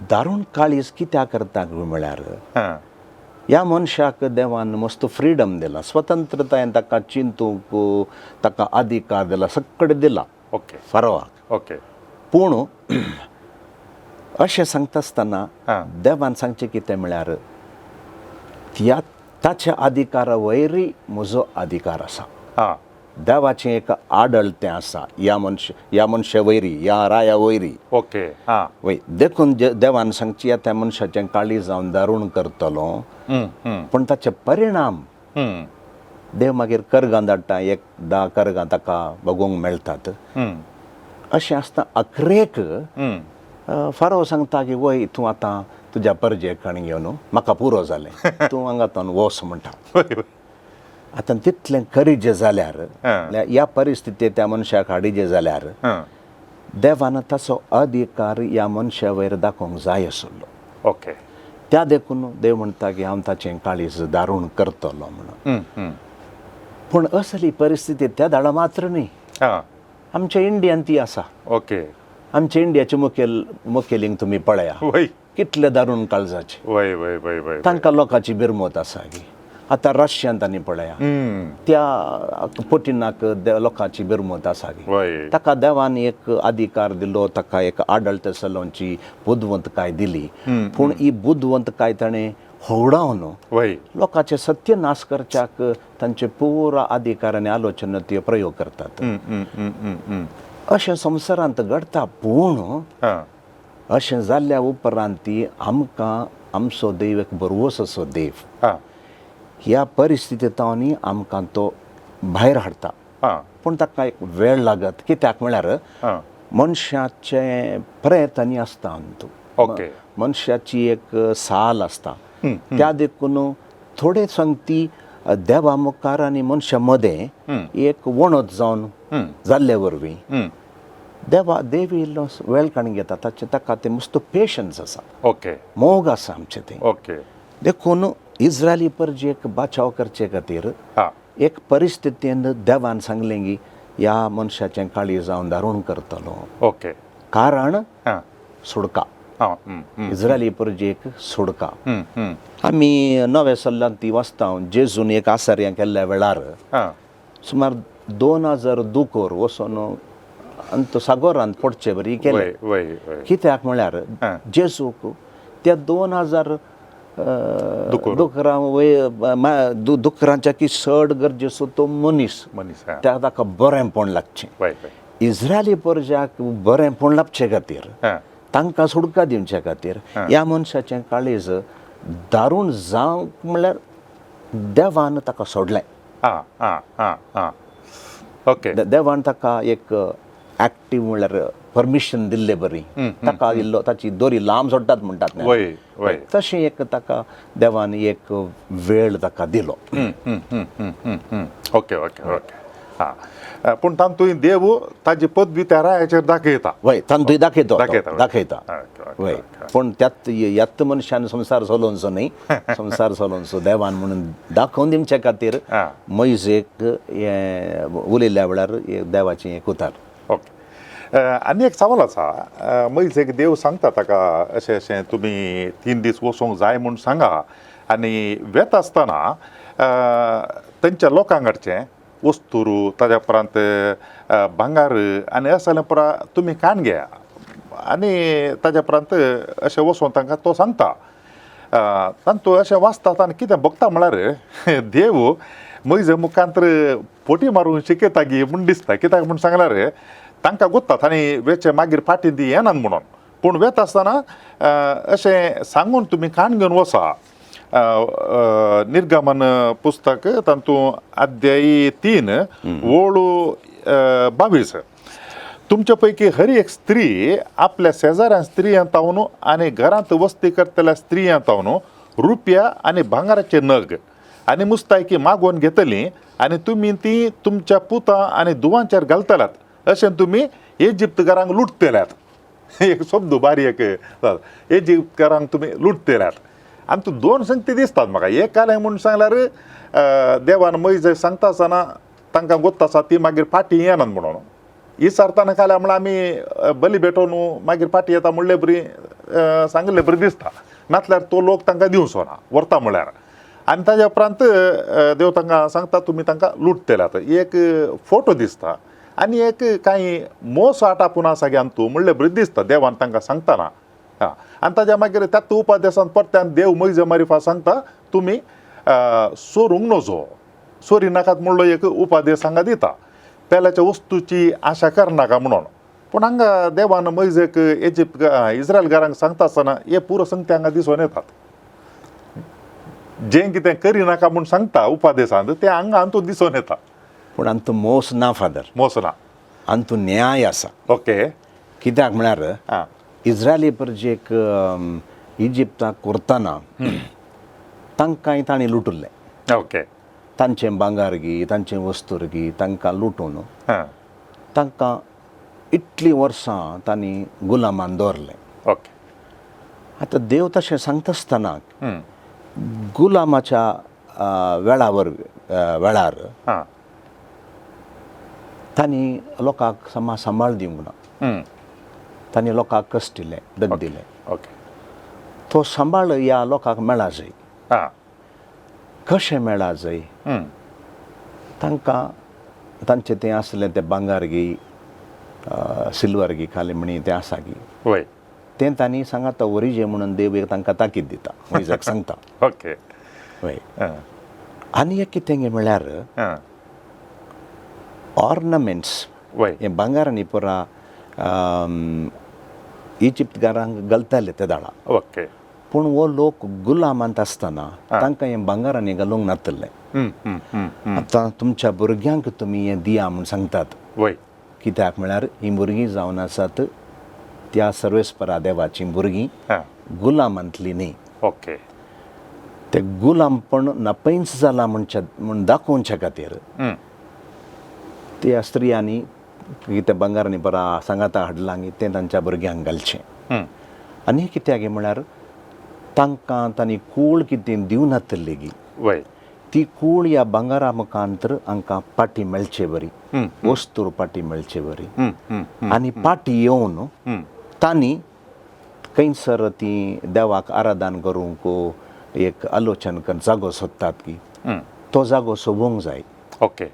दारूण काळीज कित्याक करता म्हळ्यार हां ह्या मनशाक देवान मस्त फ्रिडम दिला, स्वतंत्रतायेन ताका चिंतूंक ताका अधिकार दिला, सगळें दिला ओके. फारोवाक. ओके. पूण अशें सांगता आसतना देवान सांगचें कितें म्हळ्यार त्या ताच्या अधिकारा वयरय म्हजो अधिकार आसा. हां. देवाचें एक आडळतें आसा ह्या मनश ह्या मनशा वयरी, ह्या राया वयरी. ओके. हां. वय, देखून देवान सांगची त्या मनशाचें काळीज हांव दारूण करतलो, पूण ताचे परिणाम देव मागीर करगां धाडटा, एक 10 करगां ताका बगोवंक मेळटात. अशें आसता अखरेक फारो सांगता की वय तूं आतां तुज्या परजे कण घेवन म्हाका पुरो जालें, तूं हांगा वोस म्हणटा. आतां तितलें करीजे जाल्यार ह्या परिस्थितींत त्या मनशाक हाडीजे जाल्यार देवान ताचो अधिकार ह्या मनशा वयर दाखोवंक जाय आशिल्लो. ओके. त्या देखून देव म्हणटा की हांव ताचें काळीज दारूण करतलो म्हणून. पूण असली परिस्थिती त्या धाडा मात्र न्ही, आमच्या इंडियान ती आसा. ओके. आमच्या इंडियाचे मुखेलींक तुमी पळया कितले दारूण काळजाचे, वय वय वय वय, तांकां लोकांची बिरमत आसा की. आतां रशियांत आनी पळया त्या पुटिनाक लोकांची बिरमत आसा की. ताका देवान एक अधिकार दिलो, ताका एक आडळत चलोवची बुदवंतकाय दिली, पूण ही बुदवंतकाय ताणें होगडावन लोकांचे सत्यनाश करच्याक तांचे पुरा अधिकार आनी आलोचना ते प्रयोग करतात. अशें संवसारांत घडटा. पूण अशें जाल्ल्या उपरांत ती आमकां आमचो देव एक बरवस असो देव ह्या परिस्थितींत आमकां तो भायर हाडटा. पूण ताका एक वेळ लागत, कित्याक म्हळ्यार मनशाचे प्रयत्न आसता अंतू, मनशाची एक साल आसता. त्या देखून थोडे संगती देवा मुखार आनी मनशा मदें एक वणत जावन जाल्ले वरवीं देवा देवी इल्लो वेळ काडून घेता. ताचे ताका तें मस्त पेशन्स आसा, ओके, मोग आसा आमचें तें. ओके. देखून इस्रायली परजेक बाचाव करचे खातीर एक परिस्थितीन देवान सांगलें की ह्या मनशाचें काळीज हांव दारूण करतलो. ओके. कारण सुडका, इस्रायली परजेक सुडका. आमी नव्या सल्ल्यान ती वाचता, जेजून एक आसार्यां केल्ल्या वेळार सुमार 2000 दुकोर वचून अंत सागोरांत पडचे बरी केले. कित्याक म्हळ्यार जेजूक त्या 2000 दुकरां वय दुकरांच्या की चड गरजेचो तो मनीस, त्या ताका बरेंपण लागचें. इस्रायली परजाक बरेंपण लागचे खातीर, तांकां सुडका दिवचे खातीर ह्या मनशाचें काळीज दारूण जावंक म्हणल्यार देवान ताका सोडलें. ओके. देवान ताका एक एक्टीव म्हणल्यार परमिशन दिल्ले बरी, ताका इल्लो ताची दोरी लांब सोडटात म्हणटात, तशें एक ताका देवान एक वेळ ताका दिलो. Okay okay okay. हां, पूण तातूंत देव ताजी पदवी त्या रायाचेर दाखयता. वय, तातूंत दाखयता दाखयता. वय, पूण त्यात ह्यात मनशान संवसार चलोवचो न्ही, संवसार चलोवचो देवान म्हणून दाखोवन दिवचे खातीर मोयजेक हें उलयल्ल्या वेळार देवाचें एक उतार. ओके. आनी एक सवाल आसा, मोयजेक देव सांगता ताका अशें अशें तुमी 3 दीस वचूंक जाय म्हूण सांगा, आनी वेता आसतना थंयच्या लोकांक हाडचें वस्तूर, ताज्या उपरांत भांगार आनी अशें जाल्यार पुरा तुमी काण घेया, आनी ताज्या उपरांत अशें वचून तांकां तो सांगता. तातूंत अशें वाचतात आनी कितें भोगता म्हळ्यार देव म्हजे मुखांत पोटी मारून शिकयता गी म्हूण दिसता. कित्याक म्हूण सांगल्यार तांकां गोत्तात आनी वेचे मागीर फाटीं ती येनात म्हणून, पूण वेता आसतना अशें सांगून तुमी काण घेवन वसा. निर्गमन पुस्तक तातूंत अध्यायी 3 ओळू 22. तुमच्या पैकी हर एक स्त्री आपल्या शेजाऱ्या स्त्रियां तावन आनी घरांत वस्ती करतल्या स्त्रियां तावन रुपया आनी भांगराचे नग आनी मुस्तायकी मागोवन घेतली आनी तुमी ती तुमच्या पुतां आनी दुवांचेर घालतलात अशें तुमी इजिप्तकारांक लुटतल्यात. एक शब्द बारी एक, इजिप्तकारांक तुमी लुटतल्यात. आनी तूं दोन संगती दिसतात म्हाका. एक कालें म्हूण सांगल्यार देवान मयज सांगता आसतना तांकां गोत्त आसा ती मागीर फाटीं येनात म्हणून इसारतना काल्या म्हळ्यार आमी बली भेटोवन मागीर फाटीं येता म्हणले बरी सांगिल्ले बरी दिसता, नातल्यार तो लोक तांकां दिवचो ना व्हरता म्हळ्यार. आनी ताज्या उपरांत देव तांकां सांगता तुमी तांकां लुटतल्यात. एक फोटो दिसता आनी एक कांय मोस आटापून आसा गे तूं म्हणले बरी दिसता देवान तांकां सांगतना. आं, आनी ताज्या मागीर त्याच उपादेसान परत्यान देव मैजे मारिफा सांगता तुमी सोरूंक नजो, सोरी नाकात म्हणलो एक उपादेस हांगा दिता, पेल्याच्या वस्तूची आशा करनाका म्हणून. पूण हांगा देवान मैजेक इजिप्त इस्रायलकारांक सांगता आसतना हे पुरो संगते हांगा दिसून येतात. जें कितें करिनाका म्हूण सांगता उपादेसांत तें हांगा अंतू दिसून येता. पूण आमचो मोस ना फादर, मोस ना, आमचो न्याय आसा. ओके. कित्याक म्हळ्यार आं इस्रायली प्रजेक इजिप्ताक करतना तांकांय तांणी लुटुल्लें. ओके. तांचें भांगर गी तांचें वस्तूर गी तांकां लुटून आं तांकां इतलीं वर्सां तांणी गुलामान दवरलें. ओके. आतां देव तशें सांगता आसतना गुलामाच्या वेळावर वेळार आं तांणी लोकांक समा सांबाळ दिवंक ना, तांणी लोकांक कश्ट दिलें, दग दिलें. ओके. तो सांबाळ ह्या लोकांक मेळा जाय. आं कशें मेळा जाय? तांकां तांचें तें आसलें तें भांगर गी सिल्वर गी खाली म्हणी तें आसा गी वय तें तांणी सांगाता वरिजे म्हणून देव एक तांकां ताकीद दिता, वैजाक सांगता. ओके. वय. आं आनी एक कितें गे म्हळ्यार आं ऑर्नमेंट्स वय हें भांगरांनी पुरा इजिप्तकारांक घालताले ते दाडा. ओके. पूण हो लोक गुलामांत आसतना तांकां हें भांगरांनी घालूंक नातलें. आतां तुमच्या भुरग्यांक तुमी हें दिया म्हूण सांगतात, वय कित्याक म्हळ्यार हीं भुरगीं जावन आसात त्या सर्वेस्परा देवाचीं भुरगीं, आं गुलामांतलीं न्ही. ओके. ते गुलामपण नपयंच जालां म्हणच्या म्हूण दाखोवच्या खातीर त्या स्त्रियांनी कितें भांगरांनी बरा सांगाता हाडलां गी तें तांच्या भुरग्यांक घालचें. आनी कित्याक म्हळ्यार तांकां तांणी कूळ कितें दिवनातली गी वय ती कूळ ह्या भांगरा मुखांतर हांकां पाटी मेळचे बरी, वस्तूर पाटी मेळचे बरी. आनी पाटी येवन तांणी खंयसर ती देवाक आराधन करूंक एक आलोचन करून जागो सोदतात की तो जागो सोबोवंक जाय. ओके.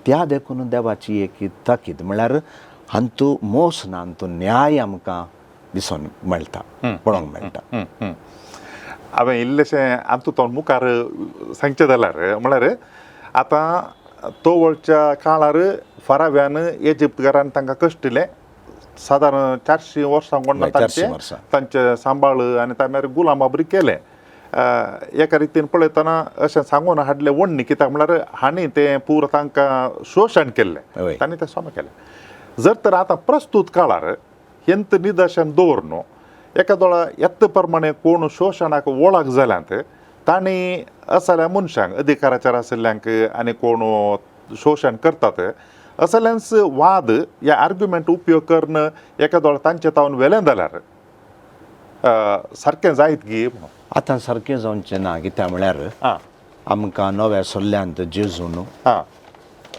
त्या देखून देवाची एक ताकीद म्हळ्यार हांतू मोस ना, हांतू न्याय आमकां दिसून मेळटा, पळोवंक मेळटा. हांवें इल्लेशें आतां तो मुखार सांगचें जाल्यार म्हळ्यार आतां तोवळच्या काळार फाराव्यान इजिप्तकारान तांकां कश्ट दिलें सादारण 400 वर्सां कोण हय, 400 तांचे वर्सां. तांचे सांबाळ आनी तांचे गुलामा बरी केलें. एका रितीन पळयतना अशें सांगून हाडलें वण्णी, कित्याक म्हळ्यार हांणी तें पुरो तांकां शोशण केल्लें, हय. तांणी तें समा केलें. जर तर आतां प्रस्तूत काळार हेंत निदर्शन दवरून एका दोळा येत्त प्रमाणे कोण शोशणाक वळख जाल्यात तांणी असल्या मनशांक अधिकाराचेर आशिल्ल्यांक आनी कोण शोशण करतात असल्यांच वाद या आर्ग्युमेंट उपयोग करून एका दोळा तांचे तावन वेलें जाल्यार सारकें जायत गी म्हणून. आतां सारकें जावचें ना, कित्याक म्हळ्यार आं आमकां नव्या सल्ल्यांत जेजून आं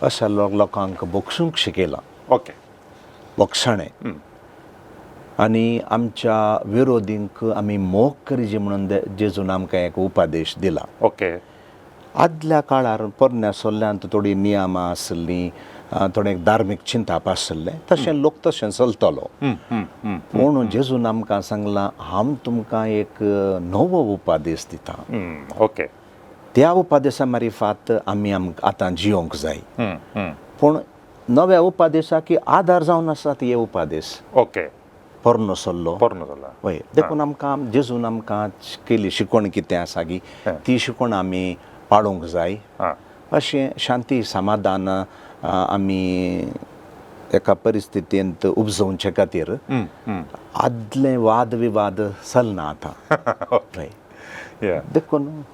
अशा लोकांक बोगसूंक शिकयलां. ओके. बोगसाणें आनी आमच्या विरोधींक आमी मोग करिजे म्हणून जेजून आमकां एक उपादेश दिला. ओके. आदल्या काळार पोरण्या सल्ल्यांत थोडीं नियमां आसलीं, थोडें धार्मीक चिंताप आसलें, तशें लोक तशें चलतलो. पूण जेजून आमकां सांगलां हांव तुमकां एक नवो उपादेश दिता. ओके. त्या उपादेसा मारिफात आमी आमकां आतां जियोंक जाय. पूण नव्या उपादेसाक आदार जावन आसात हे उपादेस. ओके. पोरनो सल्लो. पोरनो जाला. वय, देखून आमकां जेजून आमकां केली शिकवण कितें आसा की ती शिकवण आमी पाळूंक जाय. आं अशें शांती समाधान आमी एका परिस्थितींत उपजोवचे खातीर आदले वाद विवाद चलना आतां. हय. देखून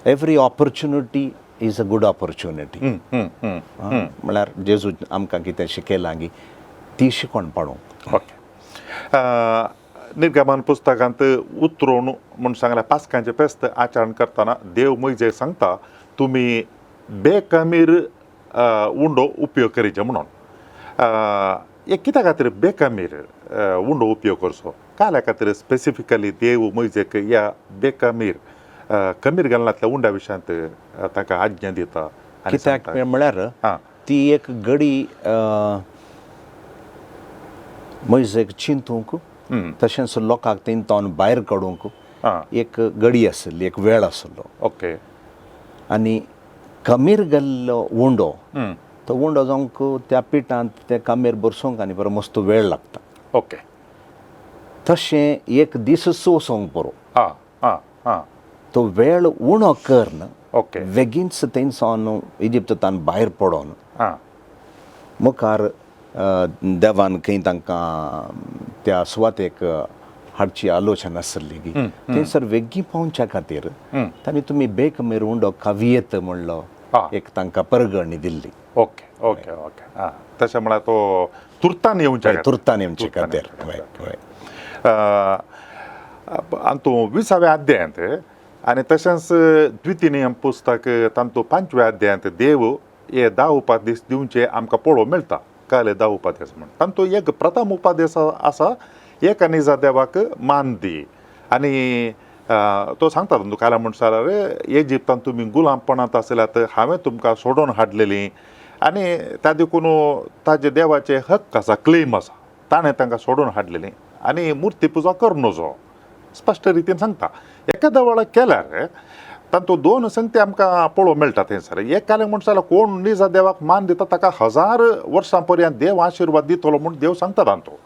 every opportunity is a good opportunity. म्हळ्यार जेजू आमकां कितें शिकयलां गी ती शिकोवन पाडूंक. ओके. निर्गमन पुस्तकांत उतरोवन म्हूण सांगलें, पास्कांचें फेस्त आचरण करतना देव मोयजेक सांगता, तुमी बेकमीर उंडो उपयोग करीचे म्हणून. हे कित्या खातीर बेकमीर उंडो उपयोग करचो? काल्या खातीर स्पेसिफिकली देव मोयजेक ह्या बेकमीर कमीर घालनातल्या उंड्या विशयांत ताका आज्ञा दिता आनी कित्याक सांगता? म्हळ्यार ती एक गडी मोयजेक चिंतूंक, तशेंच लोकांक तिंतून भायर काडूंक एक गडी आशिल्ली, एक वेळ आशिल्लो. आनी कमीर गेल्लो उंडो, तो उंडो जावंक त्या पिठांत ते कामेर बरसोंक आनी बरो मस्त वेळ लागता. तशें एक दीस सोंसूंक बरो आं आं आं तो वेळ उणो करून बेगीनच थंयसान इजिप्तान भायर पडोन मुखार देवान खंय तांकां त्या सुवातेक हाडची आलोचना आसली की थंयसर वेगीं पावच्या खातीर तांणी तुमी बेकमेर उंडो खावयेत म्हणलो एक तांकां परगणी दिल्ली. ओके ओके ओके आं, तशें म्हळ्यार तो तुर्तान येवच्या खातीर. तुर्तान येवचे तुर्तान खातीर. येवचे हय हय. आनी तूं विसाव्या अध्यायांत आनी तशेंच द्वितीय नियम पुस्तक तांतू पांचव्या अध्यायांत देव हे 10 उपादेश दिवचे आमकां पळोवंक मेळटा. काले 10 उपादेश म्हण तांतू एक प्रथम उपादेश आसा, एका निजा देवाक मान दी. आनी तो सांगता तांतू काल्या म्हण जाल्यार इजिप्तान तुमी गुलामपणांत आसल्यात, हांवें तुमकां सोडोवन हाडलेली आनी त्या देखून ताजे देवाचे हक्क आसा, क्लेम आसा, ताणें तांकां सोडून हाडलेली आनी मुर्ती पुजा करूं नजो, स्पश्ट रितीन सांगता. एखाद्या वेळार केल्यार तातूंत दोन संगती आमकां पळोवंक मेळटा थंयसर. एक कालें म्हण जाल्यार कोण निजा देवाक मान दिता ताका 1000 वर्सां पर्यंत देव आशिर्वाद दितलो म्हूण देव सांगता तातूंत.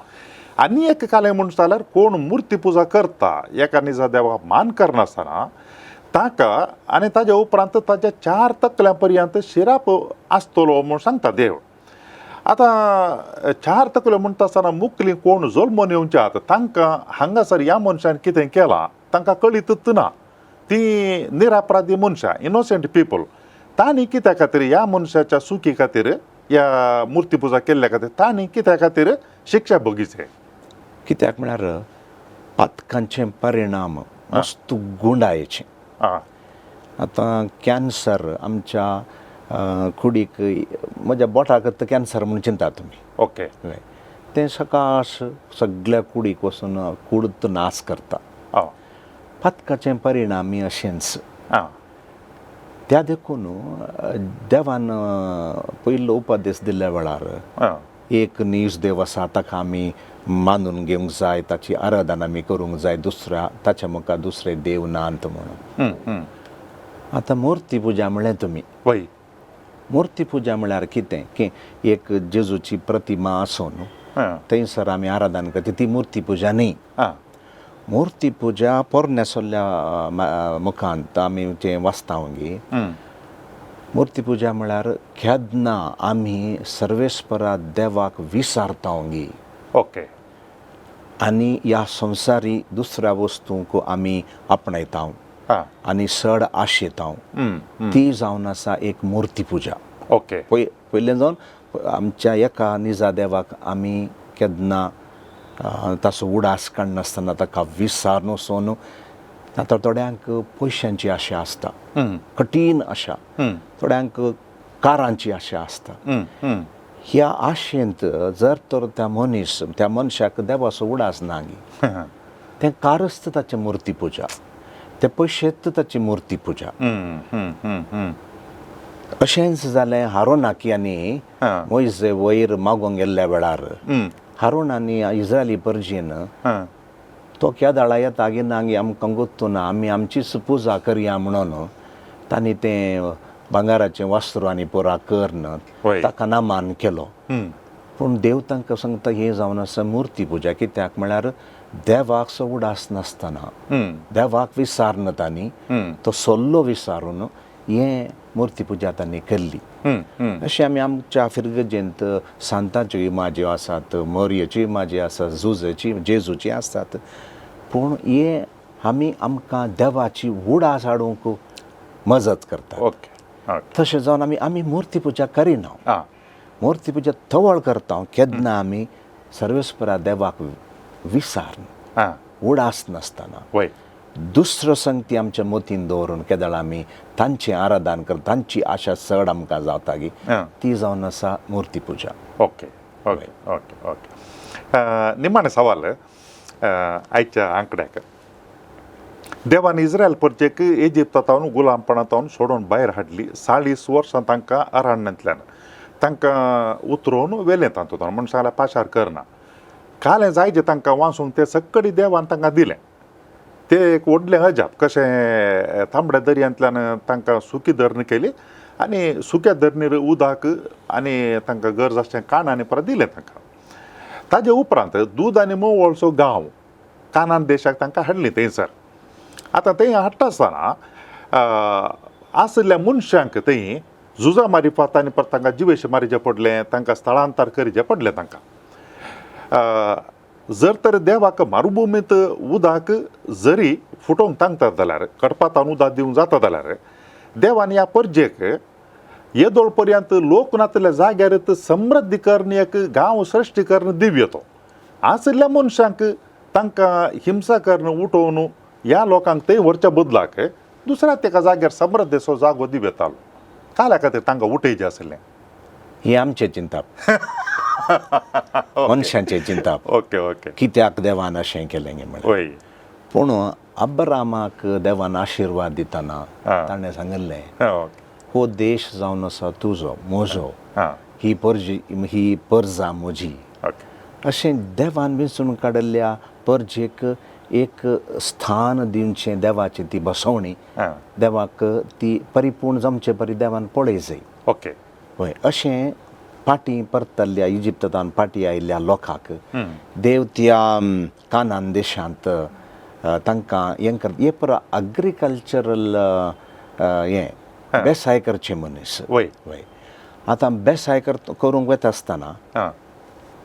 आनी एक कालें म्हण जाल्यार कोण मुर्ती पुजा करता एका निजा देवाक मान करनासतना ताका आनी ताज्या उपरांत ताज्या 4 तकल्यां पर्यंत शिराप आसतलो म्हूण सांगता देव. आतां 4 तकल्यो म्हणटा आसतना मुकली कोण जल्मून येवच्या आतां तांकां हांगासर ह्या मनशान कितें केलां तांकां कळीतच ना. ती निरापराधी मनशां, इनोसंट पिपल, तांणी कित्या खातीर ह्या मनशाच्या सुखी खातीर ह्या मुर्ती पुजा केल्ल्या खातीर तांणी कित्या खातीर शिक्षा भोगीचे? कित्याक म्हळ्यार पातकांचे परिणाम मस्त गुंडायेचे. आतां कॅन्सर आमच्या कुडीक, म्हज्या बोटाक कॅन्सर म्हूण चिंता तुमी. हय, तें सकास सगळ्या कुडीक वचून कूड नाश करता. पातकाचे परिणामी अशेंच. त्या देखून देवान पयलो उपदेश दिल्ल्या वेळार एक नीज देव आसा, ताका आमी मानून घेवंक जाय, ताची आराधना आमी करूंक जाय, दुसऱ्या ताच्या मुखार दुसरे देव नात म्हणून. आतां मुर्ती पुजा म्हळें तुमी. मुर्ती पुजा म्हळ्यार कितें की एक जेजूची प्रतिमा आसून थंयसर आमी आराधना करता ती मुर्ती पुजा न्ही. मुर्ती पुजा पोरण्या सोल्ल्या मुखांत आमी जें वाचता गी, मुर्ती पुजा म्हळ्यार केन्ना आमी सर्वेस्परा देवाक विसारता गी. आनी ह्या संवसारी दुसऱ्या वस्तूंक आमी आपणायता आनी चड आशेता, ती जावन आसा एक मुर्ती पुजा. पयलें जावन आमच्या एका निजा देवाक आमी केन्ना ताचो उडास काडनासतना ताका विसार वचून. आतां थोड्यांक पयशांची आशा आसता, कठीण आशा, थोड्यांक कारांची आशा आसता. ह्या आशेंत जर तर त्या मनीस त्या मनशाक देवाचो उडास ना गी, तें कारच ताची मुर्ती पुजा, ते पयशेच ताची मुर्ती पुजा. अशेंच जालें हारोनाकी आनी मोयजे वयर मागोंक गेल्ल्या वेळार हारोन आनी इज्रायली परजीन तो केदाळा येता गी ना गी आमकां गोत्तू ना, आमी आमचीच पुजा करया म्हणून तांणी तें भांगाराचें वस्त्र आनी पुरा करून ताका नामान केलो. पूण देव तांकां सांगता हें जावन आसा मुर्ती पुजा. कित्याक म्हळ्यार देवाक सो उडास नासतना, देवाक विसारना तांणी, तो सल्लो विसारून हें मुर्ती पुजा तांणी केल्ली. अशें आमी आमच्या फिरगजेंत सांताच्यो इमाज्यो आसात, मोरयेच्यो इमाजी आसात, जुजेची जेजूची आसात, पूण हे आमी आमकां देवाची उडास हाडूंक मजत करता. ओके ओके तशें जावन आमी आमी मुर्ती पुजा करिना. मुर्ती पुजा तवळ करता केन्ना आमी सर्वेस्परा देवाक विसार्न, उडास नासतना, दुसरो संगती आमच्या मतीन दवरून केदळ आमी तांचें आराधन कर, तांची आशा चड आमकां जाता गी, ती जावन आसा मुर्ती पुजा. ओके ओके ओके ओके निमाणें सवाल आयच्या आंकड्याक. देवान इस्रायल परचेक इजिप्ता गुलामपणा तावन सोडून भायर हाडली. 40 वर्सां तांकां अरण्यांतल्यान तांकां उतरोवन व्हेलें तातूंत, म्हण सांगल्यार पाशार करना. कालें जाय जें तांकां वाचूंक तें सक्कडी देवान तांकां दिलें. तें एक व्हडलें अजाप कशें तांबड्या दर्यांतल्यान तांकां सुकी धरणी केली आनी सुक्या धरणीर उदक आनी तांकां गरज आसचें काणांनी परत दिलें तांकां. ताजे उपरांत दूद आनी मोवळचो गांव कानान देशाक तांकां हाडली थंयसर. आतां थंय हाडटा आसतना आशिल्ल्या मनशांक थंय झुजां मारिफात आनी परत तांकां जिवेश मारिचें पडलें, तांकां स्थलांतर करचें पडलें तांकां. जर तर देवाक मारुभुमींत उदक जरी फुटोवंक तांकतात जाल्यार, कडपातान उदक दिवंक जाता जाल्यार, देवान ह्या परजेक येदोळ पर्यंत लोक नातल्या जाग्यार समृद्धी करून एक गांव सृश्टी करून दिवया तो. आशिल्ल्या मनशांक तांकां हिंसा करून उठोवन ह्या लोकांक थंय व्हरच्या बदलाक दुसऱ्या तेका जाग्यार समृद्धीचो जागो दिवं येतालो. काल्या खातीर तांकां उठयचें आशिल्लें? हें आमचें चिंताप, मनशांचें चिंताप. ओके ओके कित्याक देवान अशें केलें गे म्हणलें. पूण अब्रामाक देवान आशिर्वाद दितना ताणें सांगिल्लें, हो देश जावन आसा तुजो म्हजो, ही परजी ही परजा म्हजी. अशें देवान वेंचून काडिल्ल्या परजेक एक स्थान दिवचें, देवाची ती बसवणी देवाक ती परिपूर्ण जमचे परी देवान पळय जाय. हय, अशें फाटीं परतल्ल्या इजिप्तान फाटीं आयिल्ल्या लोकांक देव त्या कानान देशांत तांकां हें कर, हे पुरो अग्रिकल्चरल हें बेसाय करचें मनीस. वय, आतां बेसाय करूंक वता आसतना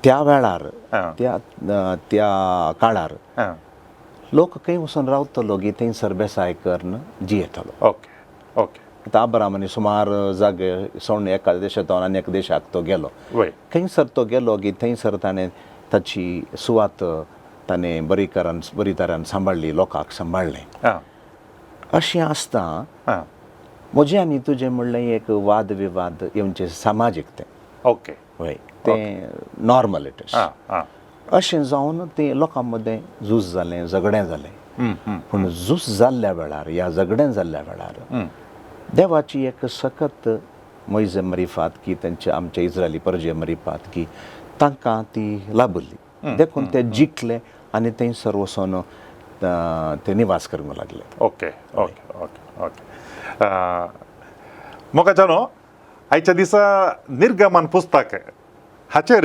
त्या वेळार, त्या त्या काळार लोक खंय वचून रावतलो गी थंयसर बेसाय करून जियेतलो. ओके ओके आतां अब्रामानी सुमार जागे सोडून एका देशांत आनी एका देशाक तो गेलो. खंयसर तो गेलो की थंयसर ताणें ताची सुवात ताणें बरी करान बरी तरान सांबाळ्ळी, लोकांक सांबाळ्ळें. अशें आसता म्हजें आनी तुजें म्हणलें एक वाद विवाद येवचें सामाजीक तें. हय, तें नॉर्मल it is. अशें जावन तें लोकां मदें झूज जालें, झगडें जालें. पूण झूज जाल्ल्या वेळार या झगडें जाल्ल्या वेळार देवाची एक सखत मोयजे मरिफात की तेंच्या आमच्या इस्रायली परजे मरिफात की तांकां ती लाभली, देखून ते जिखले आनी थंयसर वचोन ते निवास करूंक लागले. ओके ओके ओके ओके मोगाच्यानो, आयच्या दिसा निर्गमन पुस्तक हाचेर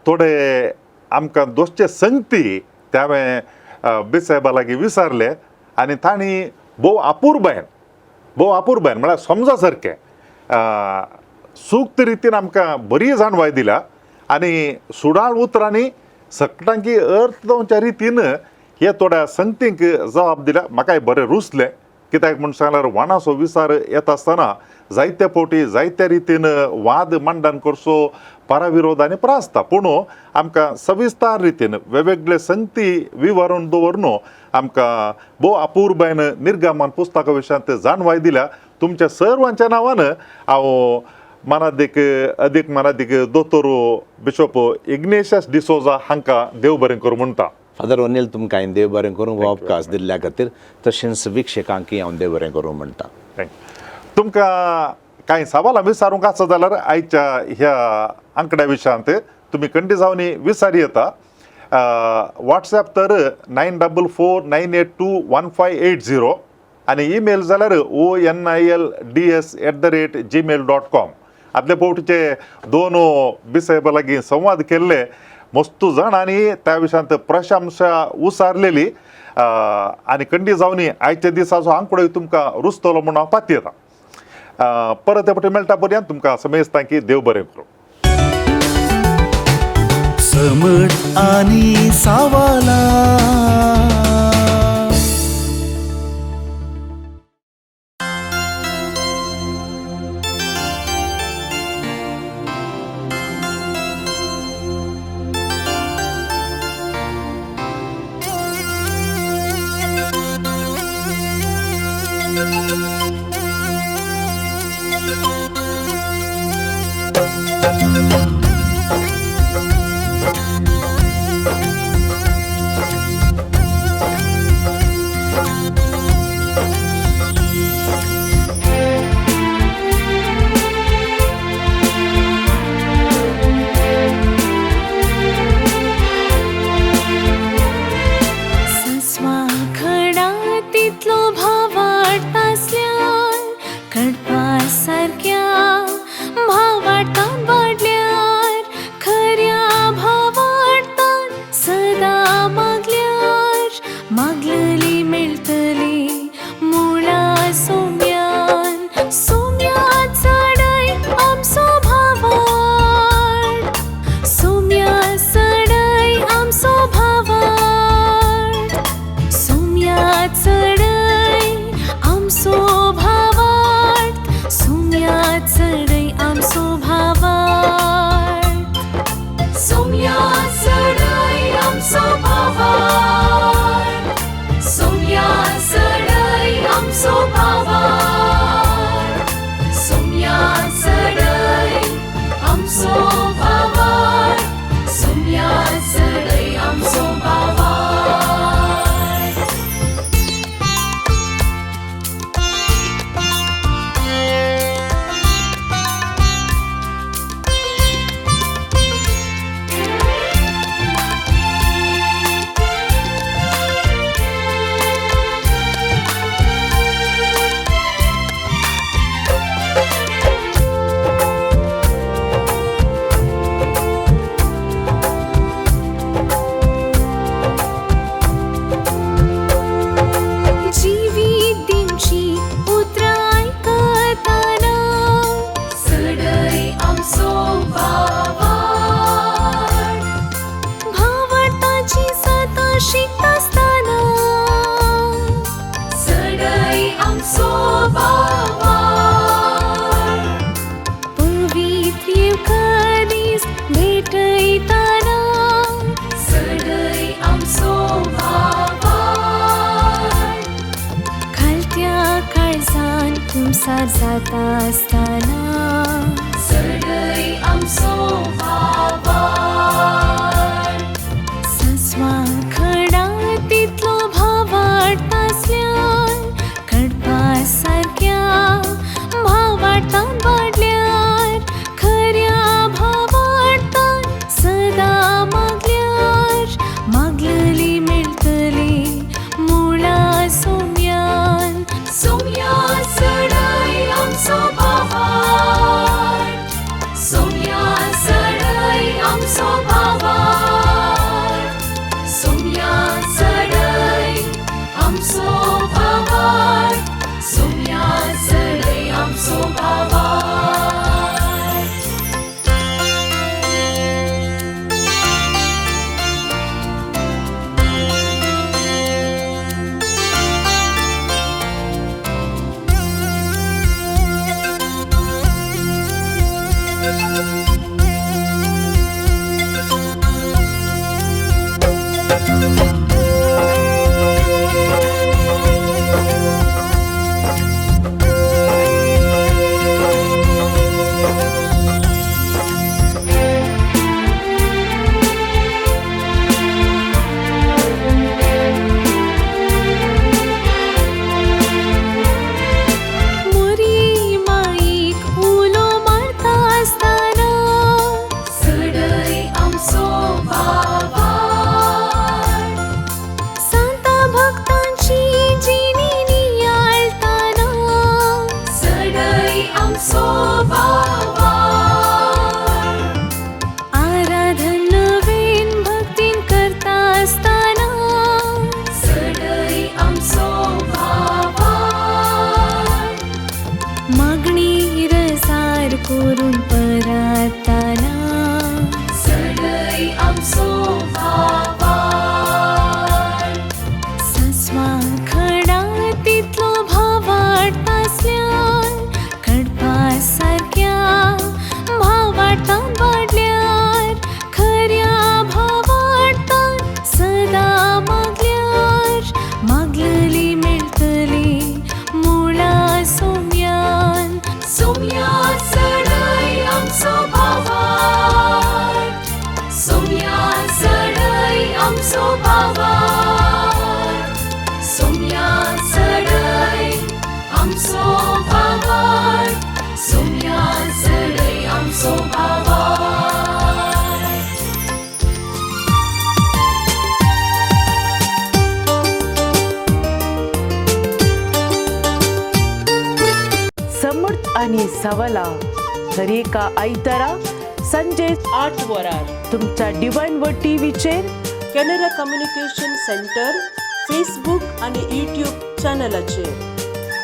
थोडे आमकां दोसचे संगती ते हांवें बिसायबा लागीं विचारले आनी तांणी भोव अपुरबायन, भोव अपुरबायन म्हळ्यार समजा सारकें सूक्त रितीन आमकां बरी जाणवाय दिल्या आनी सुडाळ उतरांनी सकटांकी अर्थ जावच्या रितीन हे थोड्या संगतींक जबाब दिल्या. म्हाकाय बरें रुचलें, कित्याक म्हूण सांगल्यार वाणाचो विचार येता आसतना जायते फावटी जायत्या रितीन वाद मांडण करचो पराविरोध आनी प्रासता, पूण आमकां सविस्तार रितीन वेगवेगळे संगती विवरण दवरून आमकां भोव अपुरबायन निर्गमन पुस्तका विशयांत जाणवाय दिल्या. तुमच्या सर्वांच्या नांवान हांव मनादीक अदीक मनादीक दोतोर बिशॉप इग्नेशियस डिसोजा हांकां देव बरें करूं म्हणटा. फादर ओनिल, तुमकां हांवें देव बरें करूं हो अवकाश दिल्ल्या खातीर, तशेंच विक्षकांकय हांव देव बरें करूं म्हणटा. Thank you. तुमकां कांय सवालां विचारूंक आसा जाल्यार आयच्या ह्या आंकड्या विशयांत तुमी खंडी जावन विचार येता. वॉट्सॅप तर 9449821580 आनी ईमेल जाल्यार onilds@gmail.com. आदले फावटीचे दोन बिसायबा लागीं संवाद केल्ले. मस्तू जाणांनी त्या विशयांत प्रशंसा उसारलेली आनी खंडी जावनी आयच्या दिसाचो आंकडो तुमकां रुचतलो म्हूण हांव पातयेता. परत हे फावटी मेळटा पर्यंत तुमकां समेस्तांक देव बरें करूं. समट आणि सावाला. सस्वा खडा तितलो भावार्थ आसल्यार कडपा सारक्या भावार्थान वाडल्यार खऱ्या भावार्थान सदां मागल्यार मागलली मेळटली मुळा सोम्यान सोम्या चडय आमचो भावार्थ सोम्या चडय आमचो भावार्थ सोम्या चडय आमचो भावार्थ सोम्या चडय आमचो भावार्थ सोम्या चडय आमचो भावार्थ सोम्या चडय आमचो भावार्थ सोम्या चडय आमचो भावार्थ सोम्या चडय आमचो भावार्थ. जिवीत दिवची उतरां आयकतना चडय आमचो भावार्थ भावार्थाची सतां शिकतासतना चडय आमचो भावार्थ पवित्र येवकारीस भेटयतना चडय आमचो भावार्थ खालत्या काळजान कुमसार जाता आसतना चडय आमचो भावार्थ सस्वा खडा तितलो भावार्थ आसल्यार कडपा सारक्या भावार्थान वाडल्यार खऱ्या भावार्थान सदां मागल्यार मागलली मेळटली मुळा सोम्यान सोम्या चडय आमचो भावार्थ सोम्या चडय सोर्त आनी सवालां दरेका आयतारा संजे 8 वरार तुमच्या डिवायन वर्ड टीव्हीचेर कॅनरा कम्युनिकेशन सेंटर फेसबूक आनी यूट्यूब चॅनलाचेर.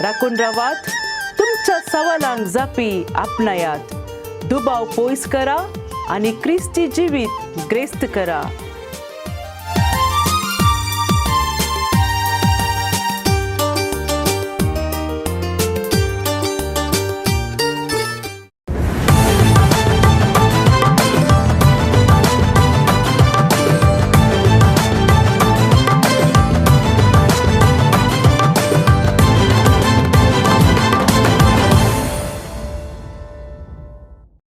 राखून रावात, तुमच्या सवालांक जापी आपणायात, दुबाव पयस करा आनी क्रिस्ती जिवीत ग्रेस्त करा.